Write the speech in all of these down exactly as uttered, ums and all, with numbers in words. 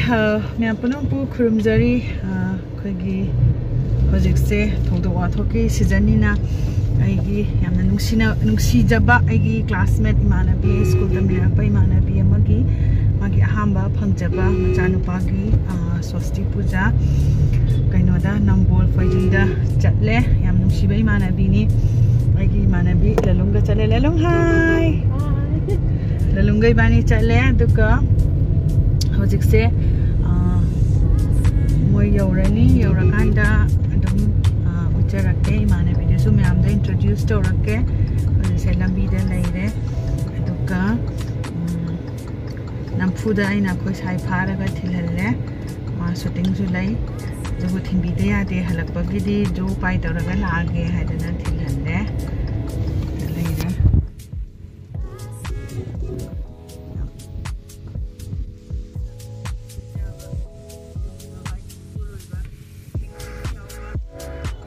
ꯑ, ꯃꯌꯥꯝ ꯄꯨꯝꯅꯃꯛꯄꯨ ꯈꯨꯔꯨꯝꯖꯔꯤ꯫ ꯑ, ꯑꯩꯈꯣꯏꯒꯤ ꯍꯧꯖꯤꯛꯁꯦ ꯊꯧꯗꯣꯛ ꯋꯥꯊꯣꯛꯀꯤ ꯁꯤꯖꯟꯅꯤꯅ ꯑꯩꯒꯤ ꯌꯥꯝꯅ ꯅꯨꯡꯁꯤꯅ, ꯅꯨꯡꯁꯤꯖꯕ ꯑꯩꯒꯤ ꯀ꯭ꯂꯥꯁꯃꯦꯠ ꯏꯃꯥꯟꯅꯕꯤ, ꯁ꯭ꯀꯨꯜ ꯇꯝꯃꯤꯟꯅꯔꯛꯄ ꯏꯃꯥꯟꯅꯕꯤ ꯑꯃꯒꯤ ꯃꯥꯒꯤ ꯑꯍꯥꯟꯕ ꯐꯪꯖꯕ ꯃꯆꯥꯅꯨꯄꯥꯒꯤ, ꯑ, ꯁ꯭ꯋꯁꯇꯤ ꯄꯨꯖꯥ ꯀꯩꯅꯣꯗ ꯅꯝꯕꯣꯜ ꯐꯣꯏꯖꯤꯡꯗ ꯆꯠꯂꯦ꯫ ꯌꯥꯝ ꯅꯨꯡꯁꯤꯕ ꯏꯃꯥꯟꯅꯕꯤꯅꯤ꯫ ꯑꯩꯒꯤ ꯏꯃꯥꯟꯅꯕꯤ ꯂꯂꯨꯡꯒ ꯆꯠꯂꯦ꯫ ꯂꯂꯨꯡ, ꯍꯥꯏ꯫ ꯂꯂꯨꯡꯒ ꯏꯕꯥꯅꯤ ꯆꯠꯂꯦ꯫ ꯑꯗꯨꯒ ꯍꯧꯖꯤꯛꯁꯦ, ꯑ, ꯃꯣꯏ ꯌꯧꯔꯅꯤ꯫ ꯌꯧꯔꯀꯥꯟꯗ ꯑꯗꯨꯝ, ꯑ, ꯎꯠꯆꯔꯛꯀꯦ꯫ ꯏꯃꯥꯟꯅꯕꯤꯗꯨꯁꯨ ꯃꯌꯥꯝꯗ introduce ꯇꯧꯔꯛꯀꯦ꯫ ꯍꯧꯖꯤꯛꯁꯦ ꯂꯝꯕꯤꯗ ꯂꯩꯔꯦ꯫ ꯑꯗꯨꯒ, ꯎꯝ, ꯅꯝꯐꯨꯗ ꯑꯩꯅ ꯑꯩꯈꯣꯏ ꯁꯥꯏ ꯐꯥꯔꯒ ꯊꯤꯜꯍꯜꯂꯦ꯫ ꯃꯥ ꯁꯨꯇꯤꯡꯁꯨ ꯂꯩ꯫ ꯑꯗꯨꯕꯨ ꯊꯤꯟꯕꯤꯗ ꯌꯥꯗꯦ꯫ ꯍꯜꯂꯛꯄꯒꯤꯗꯤ ꯖꯣ ꯄꯥꯏ ꯇꯧꯔꯒ ꯂꯥꯛꯑꯒꯦ ꯍꯥꯏꯗꯅ ꯊꯤꯜꯍꯜꯂꯦ꯫ ꯂꯩꯔꯦ꯫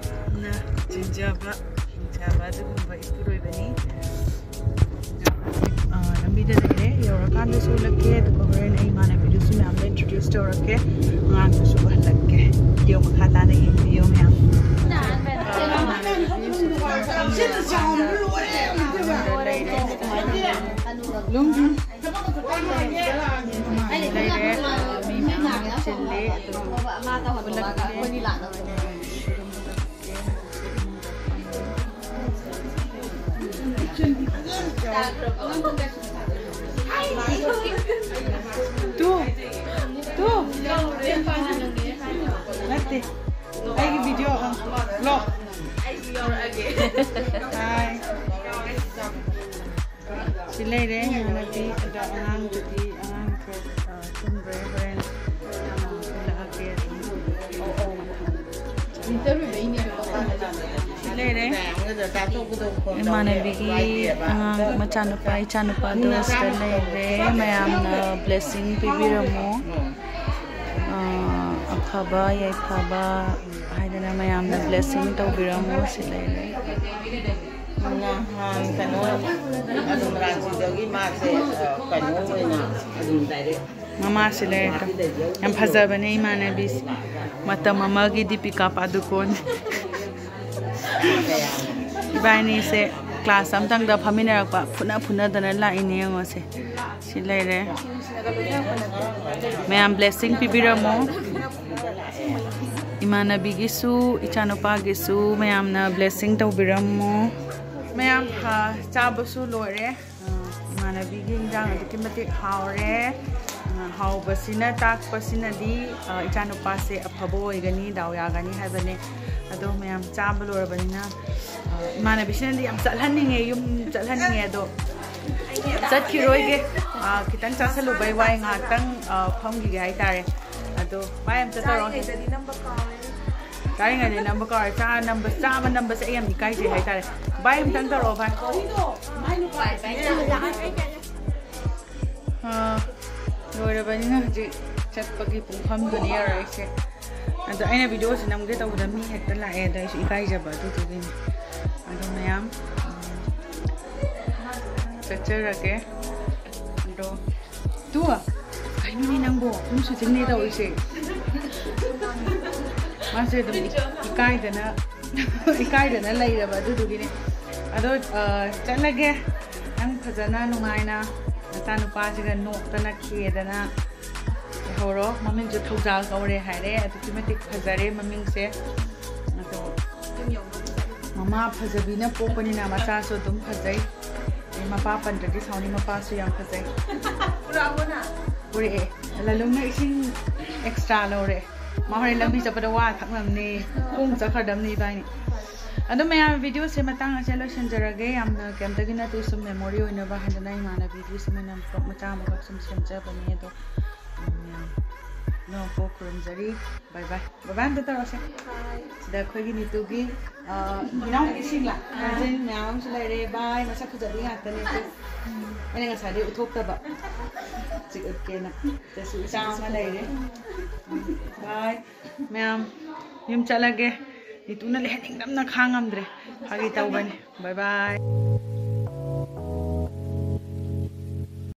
ꯌꯥꯝꯅ ꯆꯤꯟꯖꯕ, ꯍꯤꯡꯖꯕ ꯑꯗꯨꯒꯨꯝꯕ ꯏꯄꯨꯔꯣꯏꯕꯅꯤ꯫ ꯑ, ꯂꯝꯕꯤꯗ ꯂꯩꯔꯦ꯫ ꯌꯧꯔꯀꯥꯟꯗꯁꯨ ꯎꯠꯂꯛꯀꯦ꯫ ꯑꯗꯨꯒ ꯍꯣꯔꯦꯟ ꯑꯩ ꯏꯃꯥꯟꯅꯕꯤꯗꯨꯁꯨ ꯃꯌꯥꯝꯗ introduce ꯇꯧꯔꯛꯀꯦ꯫ ꯑꯉꯥꯡꯗꯨꯁꯨ ꯎꯍꯜꯂꯛꯀꯦ꯫ ꯚꯤꯗꯤꯑꯣ ꯃꯈꯥ ꯇꯥꯅ ꯌꯦꯡꯕꯤꯌꯣ ꯃꯌꯥꯝ꯫ ꯂꯩꯔꯦ꯫ ꯃꯤ ꯃꯌꯥꯝ ꯆꯤꯜꯂꯦ꯫ ꯑꯗꯨ ꯎꯠꯂꯛꯀꯦ꯫ Two, two. ꯅꯠꯇꯦ꯫ ꯑꯩꯒꯤ ꯚꯤꯗꯤꯑꯣ, ꯑ, vlog꯫ ꯍꯥꯏ꯫ ꯁꯤ ꯂꯩꯔꯦ ꯏꯃꯥꯟꯅꯕꯤ꯫ ꯑꯗꯣ ꯑꯉꯥꯡꯗꯨꯗꯤ, ꯑꯉꯥꯡꯁꯦ, ꯑ, ꯇꯨꯝꯈ꯭ꯔꯦ꯫ ꯍꯣꯔꯦꯟ, ꯑ, ꯎꯠꯂꯛꯑꯒꯦ ꯑꯗꯨꯝ꯫ ꯂꯩꯔꯦ꯫ ꯏꯃꯥꯟꯅꯕꯤꯒꯤ ꯑꯉꯥꯡ ꯃꯆꯥꯅꯨꯄꯥ, ꯏꯆꯥꯅꯨꯄꯥꯗꯣ ꯁꯤꯗ ꯂꯩꯔꯦ꯫ ꯃꯌꯥꯝꯅ blessing ꯄꯤꯕꯤꯔꯝꯃꯣ꯫ ꯑ, ꯑꯐꯕ ꯌꯥꯏꯐꯕ ꯍꯥꯏꯗꯅ ꯃꯌꯥꯝꯅ blessing ꯇꯧꯕꯤꯔꯝꯃꯣ꯫ ꯁꯤ ꯂꯩꯔꯦ꯫ ꯅꯍꯥꯟ ꯀꯩꯅꯣ, ꯑꯗꯨꯝ ꯔꯥꯟꯆꯤꯗꯒꯤ ꯃꯥꯁꯦ, ꯑ, ꯀꯩꯅꯣ ꯑꯣꯏꯅ ꯑꯗꯨꯝ direct ꯃꯃꯥꯁꯤ ꯂꯩꯔꯦ꯫ ꯌꯥꯝ ꯐꯖꯕꯅꯦ ꯏꯃꯥꯟꯅꯕꯤꯁꯦ꯫ ꯃꯇꯝ ꯑꯃꯒꯤ ꯗꯤꯄꯤꯀꯥ ꯄꯥꯗꯨꯀꯣꯟ꯫ ꯏꯕꯥꯅꯤꯁꯦ ꯀ꯭ꯂꯥꯁ ꯑꯝꯇꯪꯗ ꯐꯝꯃꯤꯟꯅꯔꯛꯄ, ꯐꯨꯅ ꯐꯨꯅꯗꯅ ꯂꯥꯛꯏꯅꯦ ꯌꯦꯡꯉꯣꯁꯦ꯫ ꯁꯤ ꯂꯩꯔꯦ꯫ ꯃꯌꯥꯝ ꯕ꯭ꯂꯦꯁꯤꯡ ꯄꯤꯕꯤꯔꯝꯃꯣ꯫ ꯏꯃꯥꯟꯅꯕꯤꯒꯤꯁꯨ, ꯏꯆꯥꯅꯨꯄꯥꯒꯤꯁꯨ ꯃꯌꯥꯝꯅ ꯕ꯭ꯂꯦꯁꯤꯡ ꯇꯧꯕꯤꯔꯝꯃꯣ꯫ ꯃꯌꯥꯝ, ꯑ, ꯆꯥꯕꯁꯨ ꯂꯣꯏꯔꯦ꯫ ꯑ, ꯏꯃꯥꯟꯅꯕꯤꯒꯤ ꯏꯟꯖꯥꯡ ꯑꯗꯨꯛꯀꯤ ꯃꯇꯤꯛ ꯍꯥꯎꯔꯦ꯫ ꯑ, ꯍꯥꯎꯕꯁꯤꯅ ꯇꯥꯛꯄꯁꯤꯅꯗꯤ, ꯑ, ꯏꯆꯥꯅꯨꯄꯥꯁꯦ ꯑꯐꯕ ꯑꯣꯏꯒꯅꯤ, ꯗꯥꯎ ꯌꯥꯒꯅꯤ ꯍꯥꯏꯕꯅꯦ꯫ ꯑꯗꯣ ꯃꯌꯥꯝ ꯆꯥꯕ ꯂꯣꯏꯔꯕꯅꯤꯅ, ꯑ, ꯏꯃꯥꯟꯅꯕꯤꯁꯤꯅꯗꯤ ꯌꯥꯝ ꯆꯠꯍꯟꯅꯤꯡꯉꯦ, ꯌꯨꯝ ꯆꯠꯍꯟꯅꯤꯡꯉꯦ, ꯑꯗꯣ ꯆꯠꯈꯤꯔꯣꯏꯒꯦ꯫ ꯑ, ꯈꯤꯇꯪ ꯆꯥꯁꯜꯂꯨꯕꯩ ꯋꯥꯏ, ꯉꯥꯏꯍꯥꯛꯇꯪ, ꯑ, ꯐꯝꯈꯤꯒꯦ ꯍꯥꯏꯇꯥꯔꯦ꯫ ꯑꯗꯣ ꯚꯥꯏ ꯑꯝꯇ ꯇꯧꯔꯣ꯫ ꯆꯥꯔꯤꯉꯩꯗꯗꯤ ꯅꯝꯕ ꯀꯥꯎꯔꯦ꯫ ꯆꯥꯔꯤꯉꯩꯗ ꯅꯝꯕ ꯀꯥꯎꯔꯦ꯫ ꯆꯥ ꯅꯝꯕ, ꯆꯥꯕ ꯅꯝꯕꯁꯦ ꯑꯩ ꯌꯥꯝ ꯏꯀꯥꯏꯖꯩ ꯍꯥꯏꯇꯥꯔꯦ꯫ ꯚꯥꯏ ꯑꯝꯇꯪ ꯇꯧꯔꯛꯑꯣ ꯚꯥꯏ꯫ ꯑꯥ, ꯂꯣꯏꯔꯕꯅꯤꯅ ꯍꯧꯖꯤꯛ ꯆꯠꯄꯒꯤ ꯄꯨꯡꯐꯝꯗꯨꯅꯤ ꯌꯧꯔꯛꯏꯁꯦ꯫ ꯑꯗꯣ ꯑꯩꯅ ꯚꯤꯗꯤꯑꯣꯁꯦ ꯅꯝꯒꯦ ꯇꯧꯕꯗ ꯃꯤ ꯍꯦꯛꯇ ꯂꯥꯛꯑꯦ, ꯑꯗꯣ ꯑꯩꯁꯨ ꯏꯀꯥꯏꯖꯕ ꯑꯗꯨꯗꯨꯒꯤꯅꯤ꯫ ꯑꯗꯣ ꯃꯌꯥꯝ, ꯎꯝ, ꯆꯠꯆꯔꯒꯦ꯫ ꯑꯗꯣ ꯇꯨ, ꯀꯩꯅꯣꯅꯦ ꯅꯪꯕꯣ? ꯁꯨꯝ ꯁꯨꯇꯤꯡꯅꯦ ꯇꯧꯔꯤꯁꯦ꯫ ꯃꯥꯁꯦ ꯑꯗꯨꯝ ꯏꯀꯥꯏꯗꯅ, ꯏꯀꯥꯏꯗꯅ ꯂꯩꯔꯕ ꯑꯗꯨꯗꯨꯒꯤꯅꯦ꯫ ꯑꯗꯣ, ꯑ, ꯆꯠꯂꯒꯦ꯫ ꯅꯪ ꯐꯖꯅ ꯅꯨꯡꯉꯥꯏꯅ ꯅꯆꯥꯅꯨꯄꯥꯁꯤꯒ ꯅꯣꯛꯇꯅ ꯈꯦꯗꯅ ꯂꯩꯍꯧꯔꯣ꯫ ꯃꯃꯤꯡꯁꯨ ꯊꯧꯖꯥꯜ ꯀꯧꯔꯦ ꯍꯥꯏꯔꯦ꯫ ꯑꯗꯨꯛꯀꯤ ꯃꯇꯤꯛ ꯐꯖꯔꯦ ꯃꯃꯤꯡꯁꯦ꯫ ꯑꯗꯣ ꯃꯃꯥ ꯐꯖꯕꯤꯅ ꯄꯣꯛꯄꯅꯤꯅ ꯃꯆꯥꯁꯨ ꯑꯗꯨꯝ ꯐꯖꯩ꯫ ꯑꯩ ꯃꯄꯥ ꯄꯟꯗ꯭ꯔꯗꯤ ꯁꯥꯎꯅꯤ, ꯃꯄꯥꯁꯨ ꯌꯥꯝ ꯐꯖꯩ꯫ ꯄꯨꯔꯛꯑꯦ꯫ ꯂꯂꯨꯡꯅ ꯏꯁꯤꯡ ꯑꯦꯛꯁꯇ꯭ꯔꯥ ꯂꯧꯔꯦ꯫ ꯃꯥ ꯍꯣꯔꯦꯟ ꯂꯝꯕꯤ ꯆꯠꯄꯗ ꯋꯥ ꯊꯛꯅꯕꯅꯦ, ꯈꯣꯡ ꯆꯠꯈ꯭ꯔꯗꯕꯅꯦ ꯏꯕꯥꯅꯤ꯫ ꯑꯗꯣ ꯃꯌꯥꯝ, ꯚꯤꯗꯤꯑꯣꯁꯦ ꯃꯇꯥꯡ ꯑꯁꯤꯗ ꯂꯣꯏꯁꯤꯟꯖꯔꯒꯦ꯫ ꯌꯥꯝꯅ ꯀꯩꯝꯇꯒꯤ ꯅꯠꯇꯦ, ꯁꯨꯝ ꯃꯦꯃꯣꯔꯤ ꯑꯣꯏꯅꯕ ꯍꯥꯏꯗꯅ ꯏꯃꯥꯟꯅꯕꯤꯒꯤ ꯁꯨꯃꯥꯏꯅ ꯚ꯭ꯂꯣꯒ ꯃꯆꯥ ꯑꯃꯈꯛ ꯁꯨꯝ ꯁꯦꯝꯖꯕꯅꯦ꯫ ꯑꯗꯣ ꯃꯌꯥꯝ ꯅꯣꯛꯄ ꯈꯨꯔꯨꯝꯖꯔꯤ꯫ ꯕꯥꯏ ꯕꯥꯏ꯫ ꯕꯥꯏ ꯕꯥꯏ ꯑꯝꯇ ꯇꯧꯔꯁꯦ꯫ ꯁꯤꯗ ꯑꯩꯈꯣꯏꯒꯤ ꯅꯤꯇꯨꯒꯤ, ꯑ, ꯏꯅꯥꯎꯅꯨꯄꯤꯁꯤꯡꯂ? ꯀꯖꯤꯟ ꯃꯌꯥꯝ ꯑꯃꯁꯨ ꯂꯩꯔꯦ꯫ ꯕꯥꯏ, ꯃꯁꯛ ꯐꯖꯕꯤ ꯉꯥꯛꯇꯅꯦ꯫ ꯑꯩꯅ ꯉꯁꯥꯏꯗꯩ ꯎꯠꯊꯣꯛꯇꯕ꯫ ꯍꯧꯖꯤꯛ ꯎꯠꯀꯦꯅ꯫ ꯁꯤꯗꯁꯨ ꯏꯆꯥ ꯑꯃ ꯂꯩꯔꯦ꯫ ꯕꯥꯏ꯫ ꯃꯌꯥꯝ, ꯌꯨꯝ ꯆꯠꯂꯒꯦ꯫ ꯅꯤꯇꯨꯅ ꯂꯩꯍꯟꯅꯤꯡꯗꯕꯅ ꯈꯥꯡꯉꯝꯗ꯭ꯔꯦ꯫ ꯐꯥꯒꯤ ꯇꯧꯕꯅꯤ꯫ ꯕꯥꯏ ꯕꯥꯏ꯫